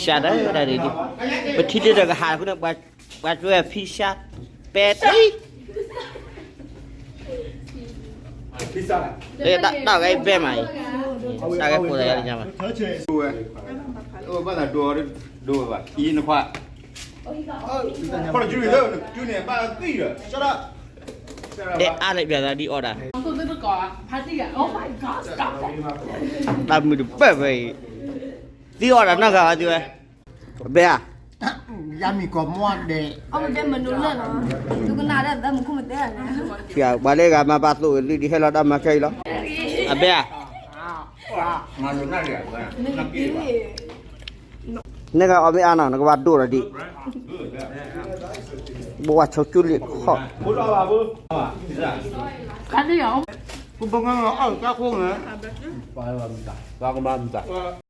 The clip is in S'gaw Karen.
ဖံဆၣ်ဒၣ်ဒၣ်ဒ်, ပထံၣ်လၢတကဟးဃုန့ၣ်, ပှၤကွဲဖံဆၣ်, ပဲတံ, တၢ်ဂဲဘဲမးအံၤ, တၢ်ဂဲကိးသးယါလၢညါမး, ဘၣ်သးဒိဒိဝဲဘၣ်, အံၤနခွါ, ခီၣ်ကၠူၣ်န့ၣ် ဘၣ်သံဒီး, တဲအါလဲၣ်ပျးသးဒ်အီၣ်ဒၣ်, တၢ်မုာ်တပၢၢ်ဖဲအံၤ, သံအီၣ်ဒၣ်နီၢ်ဂၤအီၤသံဝဲ, အဘဲဧါ, ယါမံၤကီးမီၢ်ဒဲး, ပှၤလၢဂၤမၤပာ်သိးဝဲလံဒ်ဟဲလီၤတၢ်မၤခဲအံၤလီၤ, အဘဲဧါ, နဂၤအီၣ်မ့ၢ်အါနီၤ နကဘၣ်ဒိၣ်လီၤဒံး, ဘဝါဆိကၠူလံခီၣ်, ပကမၤအီၣ်ကါခိၣ်န့ၣ်, ပကမၤမတၤ